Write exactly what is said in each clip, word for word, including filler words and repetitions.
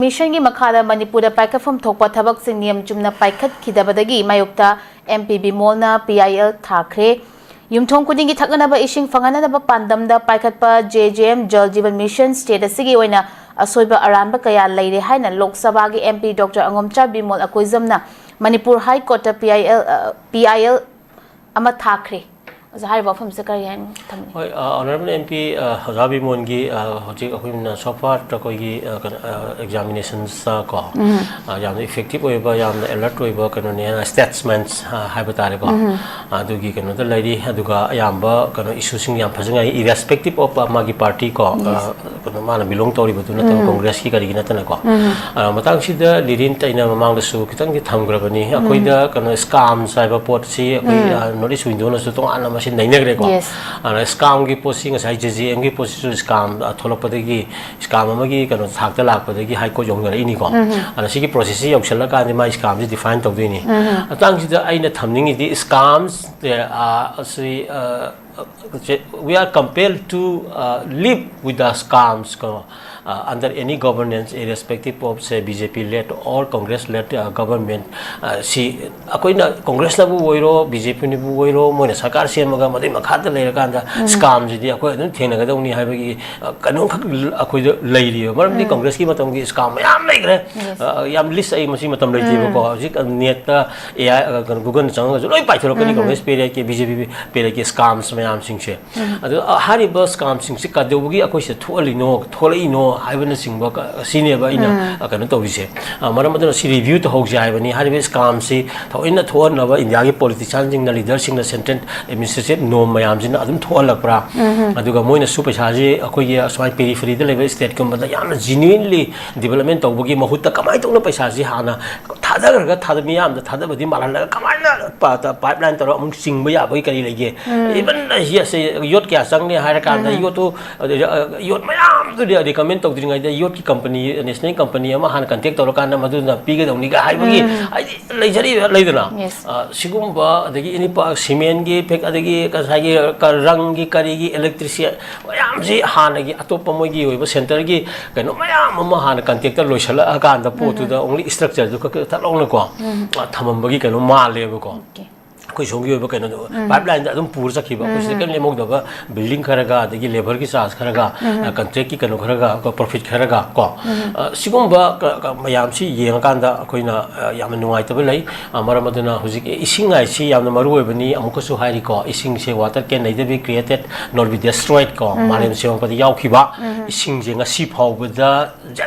ꯃꯤꯁꯟꯒꯤ ꯃꯈꯥꯗ ꯃꯅꯤꯄꯨꯔꯗ ꯄꯥꯏꯈꯠꯐꯝ ꯊꯣꯛꯄ ꯊꯕꯛꯁꯤꯡ ꯅꯤꯌꯝ ꯆꯨꯝꯅ ꯄꯥꯏꯈꯠꯈꯤꯗꯕꯗꯒꯤ ꯃꯥꯌꯣꯛꯇ M P ꯕꯤꯃꯣꯜꯅ P I L ꯊꯥꯈ꯭ꯔꯦ꯫ ꯌꯨꯝꯊꯣꯡ ꯈꯨꯗꯤꯡꯒꯤ ꯊꯛꯅꯅꯕ ꯏꯁꯤꯡ ꯐꯪꯍꯟꯅꯅꯕ ꯄꯥꯟꯗꯝꯗ ꯄꯥꯏꯈꯠꯄ J J M Jal Jeevan mission state ꯑꯁꯤꯒꯤ ꯑꯣꯏꯅ ꯑꯁꯣꯏꯕ ꯑꯔꯥꯟꯕ ꯀꯌꯥ ꯂꯩꯔꯦ ꯍꯥꯏꯅ ꯂꯣꯛ ꯁꯚꯥꯒꯤ M P doctor Angomcha Bimol ꯑꯀꯣꯏꯖꯝꯅ ꯃꯅꯤꯄꯨꯔ ꯍꯥꯏ ꯀꯣꯔꯠꯇ P I L, uh, P I L ꯑꯃ ꯊꯥꯈ꯭ꯔꯦ꯫ ꯑꯣꯖꯥ, ꯍꯥꯏꯔꯤꯕ ꯋꯥꯐꯝꯁꯦ ꯀꯔꯤ ꯍꯥꯏꯅ ꯊꯝꯕꯤꯅꯤꯡꯉꯤ? ꯍꯣꯏ, ꯑ, ꯑꯣꯅꯔꯦꯕꯜ ꯑꯦꯝ ꯄꯤ, ꯑ, ꯑꯣꯖꯥ ꯕꯤꯃꯣꯟꯒꯤ, ꯑ, ꯍꯧꯖꯤꯛ ꯑꯩꯈꯣꯏꯅ so far ꯑꯩꯈꯣꯏꯒꯤ, ꯑ, ꯀꯩꯅꯣ, ꯑ, ꯑꯦꯛꯖꯥꯃꯤꯅꯦꯁꯟꯁꯇ ꯀꯣ, ꯑ, ꯌꯥꯝꯅ ꯏꯐꯦꯛꯇꯤꯞ ꯑꯣꯏꯕ, ꯌꯥꯝꯅ ꯑꯦꯂꯔꯠ ꯑꯣꯏꯕ ꯀꯩꯅꯣꯅꯦ, ꯁ꯭ꯇꯦꯠꯁꯃꯦꯟꯁ, ꯑ, ꯍꯥꯏꯕ ꯇꯥꯔꯦꯀꯣ꯫ ꯑ, ꯑꯗꯨꯒꯤ ꯀꯩꯅꯣꯗ ꯂꯩꯔꯤ꯫ ꯑꯗꯨꯒ ꯑꯌꯥꯝꯕ ꯀꯩꯅꯣ ꯏꯁꯨꯁꯤꯡ ꯌꯥꯝ ꯐꯖꯅ ꯉꯥꯏ, irrespective of, ꯑ, ꯃꯥꯒꯤ ꯄꯥꯔꯇꯤ ꯀꯣ, ꯑ, ꯀꯩꯅꯣ ꯃꯥꯅ ꯕꯤꯂꯣꯡ ꯇꯧꯔꯤꯕꯗꯨ ꯅꯠꯇꯕ, ꯀꯣꯡꯒ꯭ꯔꯦꯁꯀꯤ ꯀꯔꯤꯒꯤ ꯅꯠꯇꯅꯀꯣ꯫ ꯑ, ꯃꯇꯥꯡꯁꯤꯗ ꯂꯤꯔꯤꯟ ꯑꯩꯅ ꯃꯃꯥꯡꯗꯁꯨ ꯈꯤꯇꯪꯗꯤ ꯊꯝꯈ꯭ꯔꯕꯅꯤ꯫ ꯑꯩꯈꯣꯏꯗ ꯀꯩꯅꯣ ꯁ꯭ꯀꯥꯝꯁ ꯍꯥꯏꯕ ꯄꯣꯠꯁꯤ ꯑꯩꯈꯣꯏ, ꯑ, ꯅꯣꯔꯠ ꯏꯁ ꯋꯤꯟꯗꯣꯅꯁꯨ ꯇꯣꯉꯥꯟꯅ ꯃꯁꯤ ꯅꯩꯅꯈ꯭ꯔꯦꯀꯣ꯫ ꯌꯦꯁ꯫ ꯑꯗꯨꯅ ꯁ꯭ꯀꯥꯝꯒꯤ ꯄꯣꯠꯁꯤ ꯉꯁꯥꯏ ꯖꯦ ꯖꯦ ꯑꯦꯝꯒꯤ ꯄꯣꯠꯁꯤꯁꯨ ꯁ꯭ꯀꯥꯝ, ꯑ, ꯊꯣꯛꯂꯛꯄꯗꯒꯤ, ꯁ꯭ꯀꯥꯝ ꯑꯃꯒꯤ ꯀꯩꯅꯣ ꯊꯥꯛꯇ ꯂꯥꯛꯄꯗꯒꯤ ꯍꯥꯏ ꯀꯣꯔꯠ ꯌꯧꯅꯔꯛꯏꯅꯤꯀꯣ꯫ ꯑꯗꯨꯅ ꯁꯤꯒꯤ ꯄ꯭ꯔꯣꯁꯦꯁꯁꯤ ꯌꯧꯁꯜꯂꯀꯥꯟꯗ ꯃꯥꯏ ꯁ꯭ꯀꯥꯝꯁꯤ ꯗꯤꯐꯥꯏꯟ ꯇꯧꯗꯣꯏꯅꯤ꯫ ꯃꯇꯥꯡꯁꯤꯗ ꯑꯩꯅ ꯊꯝꯅꯤꯡꯉꯤꯗꯤ ꯁ꯭ꯀꯥꯝꯁ, ꯑ, ꯑꯁꯤ, ꯑ, we are compelled to, uh, live with the scams ꯀꯣ, uh, under any governance, irrespective of, say, B J P led or Congress led, uh, government꯫ Uh, ꯁꯤ ꯑꯩꯈꯣꯏꯅ ꯀꯣꯡꯒ꯭ꯔꯦꯁꯅꯕꯨ ꯑꯣꯏꯔꯣ, ꯕꯤ ꯖꯦ ꯄꯤꯅꯕꯨ ꯑꯣꯏꯔꯣ, ꯃꯣꯏꯅ ꯁꯔꯀꯥꯔ ꯁꯦꯝꯃꯒ ꯃꯗꯨꯒꯤ ꯃꯈꯥꯗ ꯂꯩꯔꯀꯥꯟꯗ ꯁ꯭ꯀꯥꯝꯁꯤꯗꯤ ꯑꯩꯈꯣꯏ ꯑꯗꯨꯝ ꯊꯦꯡꯅꯒꯗꯧꯅꯤ ꯍꯥꯏꯕꯒꯤ, uh, ꯀꯩꯅꯣꯝꯈꯛ ꯑꯩꯈꯣꯏꯗ ꯂꯩꯔꯤꯕ꯫ ꯃꯔꯝꯗꯤ ꯀꯣꯡꯒ꯭ꯔꯦꯁꯀꯤ ꯃꯇꯝꯒꯤ ꯁ꯭ꯀꯥꯝ ꯃꯌꯥꯝ ꯂꯩꯈ꯭ꯔꯦ꯫ Yes꯫ Uh, ꯌꯥꯝ ꯂꯤꯁ ꯑꯩ ꯃꯁꯤ ꯃꯇꯝ ꯂꯩꯇꯦꯕꯀꯣ꯫ ꯍꯧꯖꯤꯛ ꯅꯦꯠꯇ ꯑꯦ ꯑꯥꯏ, ꯀꯩꯅꯣ, ꯒꯨꯒꯜ ꯆꯪꯉꯒꯁꯨ ꯂꯣꯏ ꯄꯥꯏꯊꯣꯔꯛꯀꯅꯤ꯫ ꯀꯣꯡꯒ꯭ꯔꯦꯁ ꯄꯦꯔꯦꯠꯀꯤ, ꯕꯤ ꯖꯦ ꯄꯤ ꯄꯦꯔꯦꯠꯀꯤ ꯁ꯭ꯀꯥꯝꯁ ꯃꯌꯥꯝꯁꯤꯡꯁꯦ꯫ ꯑꯗꯣ, ꯑ, ꯍꯥꯏꯔꯤꯕ ꯁ꯭ꯀꯥꯝꯁꯤꯡꯁꯤ ꯀꯩꯗꯧꯕꯒꯤ ꯑꯩꯈꯣꯏ ꯁꯤꯗ ꯊꯣꯛꯍꯜꯂꯤꯅꯣ, ꯊꯣꯛꯂꯛꯏꯅꯣ ꯍꯥꯏꯕꯅꯆꯤꯡꯕ ꯀ-, ꯁꯤꯅꯦꯕ ꯑꯩꯅ, ꯑ, ꯀꯩꯅꯣ ꯇꯧꯔꯤꯁꯦ꯫ ꯑ, ꯃꯔꯝ ꯑꯗꯨꯅ ꯁꯤ ꯔꯤꯚ꯭ꯌꯨ ꯇꯧꯍꯧꯁꯦ ꯍꯥꯏꯕꯅꯤ꯫ ꯍꯥꯏꯔꯤꯕ ꯁ꯭ꯀꯥꯝꯁꯤ ꯊꯑꯣꯏꯅ ꯊꯣꯛꯍꯟꯅꯕ ꯏꯟꯗꯤꯌꯥꯒꯤ ꯄꯣꯂꯤꯇꯤꯁꯤꯌꯥꯟꯁꯤꯡꯅ, ꯂꯤꯗꯔꯁꯤꯡꯅ, ꯁꯦꯟꯇ꯭ꯔꯦꯜ ꯑꯦꯗꯃꯤꯅꯤꯁꯇ꯭ꯔꯦꯇꯤꯚ ꯅꯣꯔꯝ ꯃꯌꯥꯝꯁꯤꯅ ꯑꯗꯨꯝ ꯊꯣꯛꯍꯜꯂꯛꯄ꯭ꯔꯥ? ꯑꯗꯨꯒ ꯃꯣꯏꯅꯁꯨ ꯄꯩꯁꯥꯁꯤ ꯑꯩꯈꯣꯏꯒꯤ ꯑꯁꯨꯃꯥꯏꯅ ꯄꯦꯔꯤꯐꯦꯔꯤꯗ ꯂꯩꯕ ꯁ꯭ꯇꯦꯠꯀꯨꯝꯕꯗ ꯌꯥꯝꯅ ꯖꯤꯅ꯭ꯌꯨꯟꯂꯤ ꯗꯤꯕꯂꯞꯃꯦꯟ ꯇꯧꯕꯒꯤ ꯃꯍꯨꯠꯇ ꯀꯃꯥꯏꯅ ꯇꯧꯅ ꯄꯩꯁꯥꯁꯤ ꯍꯥꯟꯅ ꯊꯥꯗꯈ꯭ꯔꯒ ꯊꯥꯗ-, ꯃꯤꯌꯥꯝꯗ ꯊꯥꯗꯕꯗꯤ ꯃꯥꯜꯍꯜꯂꯒ ꯀꯃꯥꯏꯅ ꯄ-, ꯇ-, ꯄꯥꯏꯞꯂꯥꯏꯟ ꯇꯧꯔꯒ ꯑꯃꯨꯛ ꯆꯤꯡꯕ ꯌꯥꯕꯒꯤ ꯀꯔꯤ ꯂꯩꯒꯦ? ꯏꯚꯟ ꯌꯦꯁꯁꯦ ꯌꯣꯠ ꯀꯌꯥ ꯆꯪꯅꯤ ꯍꯥꯏꯔꯀꯥꯟꯗ ꯌꯣꯠꯇꯨ, ꯑꯗ, ꯑ, ꯌꯣꯠ ꯃꯌꯥꯝꯗꯨꯗꯤ ꯔꯤꯀꯃꯦꯟ ꯇꯧꯗ꯭ꯔꯤꯉꯩꯗ ꯌꯣꯠꯀꯤ ꯀꯝꯄꯅꯤ, ꯅꯦꯁꯅꯦꯜ ꯀꯝꯄꯅꯤꯒ ꯑꯃ ꯍꯥꯟꯅ ꯀꯟꯇꯦꯛ ꯇꯧꯔꯀꯥꯟꯗ ꯃꯗꯨꯅ ꯄꯤꯒꯗꯧꯅꯤꯒ ꯍꯥꯏꯕꯒꯤ, ꯍꯥꯏꯗꯤ, ꯂꯩꯖꯔꯤꯕ ꯂꯩꯗꯅ, ꯑ, ꯁꯤꯒꯨꯝꯕ, ꯑꯗꯒꯤ ꯏꯅꯤꯄꯥꯛ ꯁꯤꯃꯦꯟꯒꯤ ꯐꯦꯛ-, ꯑꯗꯒꯤ ꯉꯁꯥꯏꯒꯤ ꯀ-, ꯔꯪꯒꯤ, ꯀꯔꯤꯒꯤ, ꯏꯂꯦꯛꯇ꯭ꯔꯤꯁꯤ ꯃꯌꯥꯝꯁꯤ ꯍꯥꯟꯅꯒꯤ ꯑꯇꯣꯞꯄ ꯃꯣꯏꯒꯤ ꯑꯣꯏꯕ ꯁꯦꯟꯇꯔꯒꯤ ꯀꯩꯅꯣ ꯃꯌꯥꯝ ꯑꯃ ꯍꯥꯟꯅ ꯀꯟꯇꯦꯛꯇ ꯂꯣꯏꯁꯤꯜꯂꯛꯑꯀꯥꯟꯗ ꯄꯣꯠꯇꯨꯗ only structureꯗꯨ ꯈꯛ ꯊꯛ ꯂꯥꯎꯅꯀꯣ, ꯑ, ꯊꯝꯃꯝꯕꯒꯤ ꯀꯩꯅꯣ ꯃꯥꯜꯂꯦꯕꯀꯣ꯫ ꯑꯩꯈꯣꯏ ꯁꯣꯝꯒꯤ ꯑꯣꯏꯕ ꯀꯩꯅꯣꯗꯣ, pipeline ꯑꯗꯨꯝ ꯄꯨꯔ ꯆꯠꯈꯤꯕ꯫ ꯑꯩꯈꯣꯏ ꯁꯤꯗ ꯀꯔꯤꯝ ꯂꯦꯝꯍꯧꯗꯕ, building ꯈꯔꯒ, ꯑꯗꯒꯤ labourꯒꯤ charge ꯈꯔꯒ, ꯑ, contractꯀꯤ ꯀꯩꯅꯣ ꯈꯔꯒ, profit ꯈꯔꯒ ꯀꯣ꯫ ꯑ, ꯁꯤꯒꯨꯝꯕ ꯀ-, ꯀ-, ꯃꯌꯥꯝꯁꯤ ꯌꯦꯡꯉꯀꯥꯟꯗ ꯑꯩꯈꯣꯏꯅ, ꯑ, ꯌꯥꯝꯅ ꯅꯨꯡꯉꯥꯏꯇꯕ ꯂꯩ꯫ ꯑ, ꯃꯔꯝ ꯑꯗꯨꯅ ꯍꯧꯖꯤꯛ ꯏꯁꯤꯡ ꯍꯥꯏꯁꯤ ꯌꯥꯝꯅ ꯃꯔꯨ ꯑꯣꯏꯕꯅꯤ꯫ ꯑꯃꯨꯛꯀꯁꯨ ꯍꯥꯏꯔꯤꯀꯣ, ꯏꯁꯤꯡꯁꯦ water can neither be created nor be destroyed ꯀꯣ, ꯃꯥꯂꯦꯝ ꯁꯦꯝꯃꯛꯄꯗ ꯌꯥꯎꯈꯤꯕ ꯏꯁꯤꯡꯁꯦ ꯉꯁꯤ ꯐꯥꯎꯕꯗ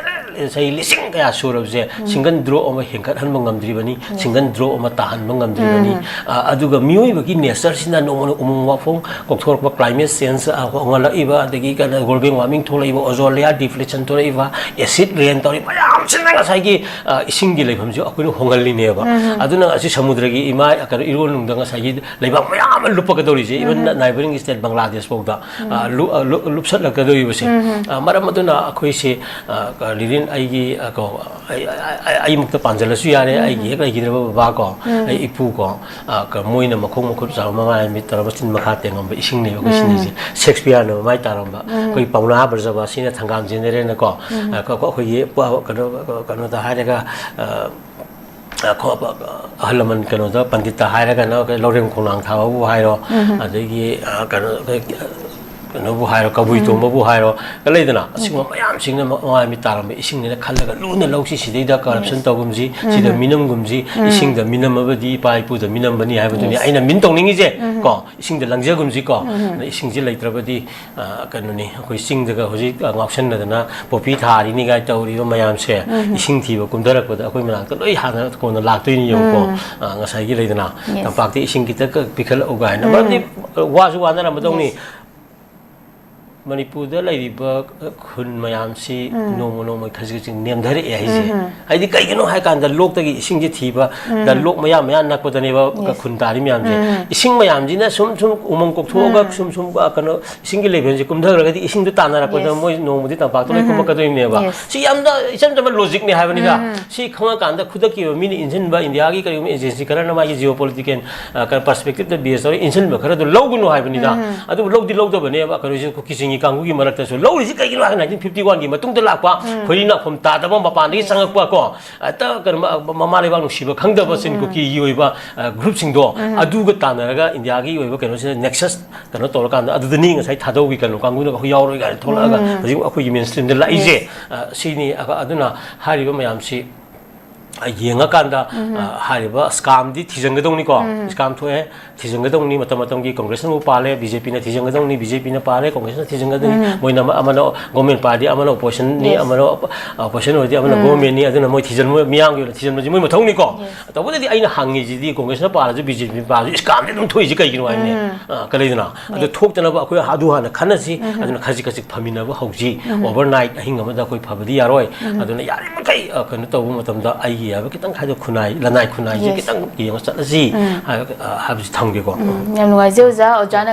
ꯆꯍꯤ ꯂꯤꯁꯤꯡ ꯀꯌꯥ ꯁꯨꯔꯕꯁꯦ single drop ꯑꯃ ꯍꯦꯟꯒꯠꯍꯟꯕ ꯉꯝꯗ꯭ꯔꯤꯕꯅꯤ, single drop ꯑꯃ ꯇꯥꯍꯟꯕ ꯉꯝꯗ꯭ꯔꯤꯕꯅꯤ꯫ ꯑ, ꯑꯗꯨꯒ ꯃꯤꯑꯣꯏꯕꯒꯤ natureꯁꯤꯅ ꯅꯣꯡꯃ ꯎꯃꯪ ꯋꯥꯐꯣꯡ ꯀꯣꯛꯊꯣꯔꯛꯄ, climate change, ꯑ, ꯍꯣꯡꯍꯜꯂꯛꯏꯕ, ꯑꯗꯒꯤ ꯀꯩꯅꯣ global warming ꯊꯣꯛꯂꯛꯏꯕ, ozone layer depletion ꯊꯣꯛꯂꯛꯏꯕ, acid rain ꯇꯧꯔꯤ ꯃꯌꯥꯝꯁꯤꯅ ꯉꯁꯥꯏꯒꯤ, ꯑ, ꯏꯁꯤꯡꯒꯤ ꯂꯩꯐꯝꯁꯨ ꯑꯩꯈꯣꯏꯅ ꯍꯣꯡꯍꯜꯂꯤꯅꯦꯕ꯫ ꯑꯗꯨꯅ ꯉꯁꯤ ꯁꯃꯨꯗ꯭ꯔꯒꯤ ꯏꯃꯥ, ꯀꯩꯅꯣ, ꯏꯔꯣꯟꯅꯨꯡꯗ ꯉꯁꯥꯏꯒꯤ ꯂꯩꯕꯥꯛ ꯃꯌꯥꯝ ꯑꯃ ꯂꯨꯞꯄꯛꯀꯗꯧꯔꯤꯁꯦ, even neighbouring state ꯕꯪꯒ꯭ꯂꯥꯗꯦꯁ ꯐꯥꯎꯗ, ꯑ, ꯂꯨ-, ꯑ, ꯂꯨ-, ꯂꯨꯞꯁꯠꯂꯛꯀꯗꯧꯔꯤꯕꯁꯦ꯫ ꯑ, ꯃꯔꯝ ꯑꯗꯨꯅ ꯑꯩꯈꯣꯏꯁꯦ, ꯑ, ꯀ-, ꯂꯤꯔꯤꯟ ꯑꯩꯒꯤ, ꯑ, ꯀꯣ-, ꯑꯩ, ꯑꯩ, ꯑꯩ, ꯑꯩꯃꯛꯇ ꯄꯥꯟꯖꯜꯂꯁꯨ ꯌꯥꯔꯦ, ꯑꯩꯒꯤ ꯍꯦꯛ ꯂꯩꯈꯤꯗ꯭ꯔꯕ ꯕꯕꯥ ꯀꯣ, ꯑꯩ ꯏꯄꯨ ꯀꯣ, ꯑ, ꯀ-, ꯃꯣꯏꯅ ꯃꯈꯣꯡ ꯃꯈꯨꯠ ꯆꯥꯝꯃ ꯃꯃꯥꯏ ꯃꯤꯠ ꯇꯧꯔꯒ ꯃꯆꯤꯟ ꯃꯈꯥ ꯇꯦꯡꯉꯝꯕ ꯏꯁꯤꯡꯅꯦꯕ ꯑꯩꯈꯣꯏ ꯁꯤꯅꯤꯁꯦ꯫ ꯁꯦꯛꯁꯄꯤꯌꯔꯅ ꯃꯃꯥꯏ ꯇꯥꯔꯝꯕ, ꯑꯩꯈꯣꯏ ꯄꯥꯎꯅꯥ ꯕ꯭ꯔꯖꯕꯥꯁꯤꯅ ꯊꯪꯒꯥꯝ ꯖꯦꯅꯦꯔꯦꯜꯅꯀꯣ, ꯑ, ꯀ-, ꯀ-, ꯑꯩꯈꯣꯏꯒꯤ ꯄ-, ꯀꯩꯅꯣ, ꯀꯩꯅꯣꯗ ꯍꯥꯏꯔꯒ, ꯑ, ꯑ, ꯈꯣ-, ꯑꯍꯜ ꯂꯃꯟ ꯀꯩꯅꯣꯗ ꯄꯟꯗꯤꯠꯇ ꯍꯥꯏꯔꯒꯅ ꯂꯧꯔꯦꯝ ꯈꯣꯡꯅꯥꯡ ꯊꯥꯕꯕꯨ ꯍꯥꯏꯔꯣ, ꯑꯗꯒꯤ, ꯑ, ꯀꯩꯅꯣ, ꯑꯩꯈꯣꯏ, ꯀꯩꯅꯣꯕꯨ ꯍꯥꯏꯔꯣ, ꯀꯕꯨꯏ ꯇꯣꯝꯕꯕꯨ ꯍꯥꯏꯔꯣ, ꯂꯩꯗꯅ, ꯑꯁꯤꯒꯨꯝꯕ ꯃꯌꯥꯝꯁꯤꯡꯅ ꯃ-, ꯃꯃꯥꯏ ꯃꯤꯠ ꯇꯥꯔꯝꯕ ꯏꯁꯤꯡꯅꯤꯅ ꯈꯜꯂꯒ ꯂꯨꯅ ꯂꯧꯁꯤ, ꯁꯤꯗꯩꯗ corruption ꯇꯧꯒꯨꯝꯁꯤ, ꯁꯤꯗ ꯃꯤꯅꯝꯒꯨꯝꯁꯤ, ꯏꯁꯤꯡꯗ ꯃꯤꯅꯝꯃꯕꯗꯤ ꯏꯄꯥ ꯏꯄꯨꯗ ꯃꯤꯅꯝꯕꯅꯤ ꯍꯥꯏꯕꯗꯨꯅꯤ ꯑꯩꯅ ꯃꯤꯟ ꯇꯧꯅꯤꯡꯉꯤꯁꯦ, ꯀꯣ, ꯏꯁꯤꯡꯗ ꯂꯪꯖꯒꯨꯝꯁꯤ, ꯀꯣ, ꯑꯗ ꯏꯁꯤꯡꯁꯦ ꯂꯩꯇ꯭ꯔꯕꯗꯤ, ꯑ, ꯀꯩꯅꯣꯅꯤ, ꯑꯩꯈꯣꯏ ꯆꯤꯡꯗꯒ ꯍꯧꯖꯤꯛ, ꯑ, ꯉꯥꯎꯁꯟꯅꯗꯅ ꯄꯣꯄꯤ ꯊꯥꯔꯤꯅꯤ ꯀꯥꯏ ꯇꯧꯔꯤꯕ ꯃꯌꯥꯝꯁꯦ, ꯏꯁꯤꯡ ꯊꯤꯕ ꯀꯨꯝꯊꯔꯛꯄꯗ ꯑꯩꯈꯣꯏ ꯃꯅꯥꯛꯇ ꯂꯣꯏ ꯍꯥꯟꯅ ꯀꯣꯟꯅ ꯂꯥꯛꯇꯣꯏꯅꯤ, ꯌꯦꯡꯉꯨꯀꯣ꯫ ꯑ, ꯉꯁꯥꯏꯒꯤ ꯂꯩꯗꯅ, ꯇꯝꯄꯥꯛꯇ ꯏꯁꯤꯡ ꯈꯤꯇ ꯀ-, ꯄꯤꯈꯠꯂꯛꯎ ꯀꯥꯏꯅ꯫ ꯃꯔꯝꯗꯤ, ꯑ, ꯋꯥꯁꯨ ꯋꯥꯅꯔꯝꯃꯗꯧꯅꯤ꯫ ꯃꯅꯤꯄꯨꯔꯗ ꯂꯩꯔꯤꯕ ꯈꯨꯟ ꯃꯌꯥꯝꯁꯤ ꯎꯝ꯫ ꯅꯣꯡꯃ ꯅꯣꯡꯃꯒꯤ ꯈꯖꯤꯛ ꯈꯖꯤꯛ ꯅꯦꯝꯊꯔꯛꯑꯦ ꯍꯥꯏꯁꯦ꯫ ꯎꯝ꯫ ꯍꯥꯏꯗꯤ ꯀꯩꯒꯤꯅꯣ ꯍꯥꯏ ꯀꯥꯟꯗ ꯂꯣꯛꯇꯒꯤ ꯏꯁꯤꯡꯁꯦ ꯊꯤꯕ, ꯎꯝ꯫ ꯗ ꯂꯣꯛ ꯃꯌꯥ ꯃꯌꯥ ꯅꯛꯄꯗꯅꯦꯕ Yes. ꯈꯨꯟ ꯇꯥꯔꯤ ꯃꯌꯥꯝꯁꯦ꯫ ꯎꯝ꯫ ꯏꯁꯤꯡ ꯃꯌꯥꯝꯁꯤꯅ ꯁꯨꯝ ꯁꯨꯝ ꯎꯃꯪ ꯀꯣꯛꯊꯣꯛꯑꯒ ꯎꯝ꯫ ꯁꯨꯝ ꯁꯨꯝ, ꯑ, ꯀꯩꯅꯣ, ꯏꯁꯤꯡꯒꯤ levelꯁꯦ ꯀꯨꯝꯊꯈ꯭ꯔꯒꯗꯤ ꯏꯁꯤꯡꯗꯣ ꯇꯥꯟꯅꯔꯛꯄꯗ Yes. ꯃꯣꯏ ꯅꯣꯡꯃꯗꯤ ꯇꯝꯄꯥꯛꯇ ꯂꯣꯏ ꯎꯝ꯫ ꯀꯨꯝꯃꯛꯀꯗꯣꯏꯅꯦꯕ꯫ Yes. ꯁꯤ ꯌꯥꯝꯅ ꯏꯆꯝ ꯆꯝꯕ logicꯅꯦ ꯍꯥꯏꯕꯅꯤꯗ꯫ ꯎꯝ꯫ ꯁꯤ ꯈꯪꯉꯀꯥꯟꯗ ꯈꯨꯗꯛꯀꯤ ꯑꯣꯏꯕ ꯃꯤꯅ ꯏꯟꯁꯤꯟꯕ, ꯏꯟꯗꯤꯌꯥꯒꯤ ꯀꯔꯤꯒꯨꯝꯕ agency ꯈꯔꯅ ꯃꯥꯒꯤ geopolitical, ꯑ, ꯀꯩꯅꯣ, perspectiveꯗ base ꯇꯧꯔꯒ ꯏꯟꯁꯤꯟꯕ ꯈꯔꯗꯨ ꯂꯧꯒꯅꯨ ꯍꯥꯏꯕꯅꯤꯗ꯫ ꯎꯝ꯫ ꯑꯗꯨꯕꯨ ꯂꯧꯗꯤ ꯂꯧꯗꯕꯅꯦꯕ, ꯀꯩꯅꯣꯁꯦ ꯀꯨꯀꯤ ꯆꯤꯡꯒꯤ ꯀꯥꯡꯕꯨꯒꯤ ꯃꯔꯛꯇꯁꯨ꯫ ꯂꯧꯔꯤꯁꯤ ꯀꯩꯒꯤꯅꯣ ꯍꯥꯏꯔꯒ nineteen fifty oneꯒꯤ ꯃꯇꯨꯡꯗ ꯂꯥꯛꯄ ꯎꯝ꯫ ꯈꯣꯏꯔꯤ ꯅꯥꯎꯐꯝ ꯇꯥꯗꯕ ꯃꯄꯥꯟꯗꯒꯤ Yes. ꯆꯪꯉꯛꯄ ꯀꯣ, ꯍꯦꯛꯇ ꯀꯩꯅꯣ, ꯃ-, ꯃꯃꯥ ꯂꯩꯕꯥꯛ ꯅꯨꯡꯁꯤꯕ ꯈꯪꯗꯕ ꯆꯤꯟ ꯎꯝ꯫ ꯀꯨꯀꯤꯒꯤ ꯑꯣꯏꯕ, ꯑ, groupꯁꯤꯡꯗꯣ ꯎꯝ꯫ ꯑꯗꯨꯒ ꯇꯥꯟꯅꯔꯒ ꯏꯟꯗꯤꯌꯥꯒꯤ ꯑꯣꯏꯕ ꯀꯩꯅꯣꯁꯤꯗ nexus ꯀꯩꯅꯣ ꯇꯧꯔꯀꯥꯟꯗ ꯑꯗꯨꯗꯅꯤ ꯉꯁꯥꯏ ꯊꯥꯗꯧꯒꯤ ꯀꯩꯅꯣ ꯀꯥꯡꯕꯨꯅ ꯑꯩꯈꯣꯏ ꯌꯥꯎꯔꯣꯏ ꯀꯥꯏꯅ ꯊꯣꯛꯂꯛꯑꯒ ꯎꯝ꯫ ꯍꯧꯖꯤꯛ ꯑꯩꯈꯣꯏꯒꯤ mainstreamꯗ ꯂꯥꯛꯏꯁꯦ꯫ Yes. ꯑ, ꯁꯤꯅꯤ꯫ ꯑ-, ꯑꯗꯨꯅ ꯍꯥꯏꯔꯤꯕ ꯃꯌꯥꯝꯁꯤ, ꯑ, ꯌꯦꯡꯉꯀꯥꯟꯗ, ꯎꯝ꯫ ꯑ, ꯍꯥꯏꯔꯤꯕ scamꯗꯤ ꯊꯤꯖꯤꯟꯒꯗꯧꯅꯤꯀꯣ꯫ ꯎꯝ꯫ Scam ꯊꯣꯛꯑꯦ, ꯊꯤꯖꯤꯟꯒꯗꯧꯅꯤ꯫ ꯃꯇꯝ ꯃꯇꯝꯒꯤ Congressꯅꯕꯨ ꯄꯥꯜꯂꯦ, BJPꯅ ꯊꯤꯖꯤꯟꯒꯗꯧꯅꯤ, BJPꯅ ꯄꯥꯜꯂꯦ, Congressꯅ ꯊꯤꯖꯤꯟꯒꯗꯧꯅꯤ꯫ ꯎꯝ꯫ ꯃꯣꯏꯅ ꯑꯃ-, ꯑꯃꯅ government ꯄꯥꯔꯗꯤ ꯑꯃꯅ oppositionꯅꯤ, Yes. ꯑꯃꯅ op-, opposition ꯑꯣꯏꯔꯗꯤ ꯑꯃꯅ ꯎꯝ꯫ Governmentꯅꯤ꯫ ꯑꯗꯨꯅ ꯃꯣꯏ ꯊꯤꯖꯤꯟꯕ, ꯃꯤꯌꯥꯝꯒꯤ ꯑꯣꯏꯅ ꯊꯤꯖꯤꯟꯕꯁꯤ ꯃꯣꯏ ꯃꯊꯧꯅꯤꯀꯣ꯫ Yes. ꯇꯧꯕꯗꯗꯤ ꯑꯩꯅ ꯍꯪꯉꯤꯁꯤꯗꯤ Congressꯅ ꯄꯥꯜꯂꯁꯨ BJP ꯄꯥꯜꯂꯁꯨ scamꯗꯤ ꯑꯗꯨꯝ ꯊꯣꯛꯏꯁꯤ ꯀꯩꯒꯤꯅꯣ ꯍꯥꯏꯕꯅꯦ꯫ ꯎꯝ꯫ ꯑ, ꯀꯔꯤꯒꯤꯅꯣ? ꯑꯗꯨ Yes. ꯊꯣꯛꯇꯅꯕ ꯑꯩꯈꯣꯏ ꯑꯗꯨ ꯍꯥꯟꯅ ꯈꯟꯅꯁꯤ꯫ ꯎꯝ꯫ ꯑꯗꯨꯅ ꯈꯖꯤꯛ ꯈꯖꯤꯛ ꯐꯃꯤꯟꯅꯕ ꯍꯧꯁꯤ꯫ ꯎꯝ꯫ Overnight ꯑꯍꯤꯡ ꯑꯃꯗ ꯑꯩꯈꯣꯏ ꯐꯕꯗꯤ ꯌꯥꯔꯣꯏ꯫ ꯎꯝ꯫ ꯑꯗꯨꯅ ꯌꯥꯔꯤꯃꯈꯩ, ꯑ, ꯀꯩꯅꯣ ꯇꯧꯕ ꯃꯇꯝꯗ ꯑꯩꯒꯤ ꯍꯥꯏꯕ ꯈꯤꯇꯪ ꯍꯥꯏꯗꯣ ꯈꯨꯟꯅꯥꯏ, ꯂꯅꯥꯏ ꯈꯨꯟꯅꯥꯏꯁꯦ Yes. ꯈꯤꯇꯪ ꯌꯦꯡꯉ ꯆꯠꯂꯁꯤ ꯎꯝ꯫ ꯍꯥꯏꯕ, ꯑ, ꯍꯥꯏꯕꯁꯤ ꯊꯝꯒꯦꯀꯣ꯫ ꯎꯝ꯫ ꯌꯥꯝ ꯅꯨꯡꯉꯥꯏꯖꯩ ꯑꯣꯖꯥ꯫ ꯑꯣꯖꯥꯅ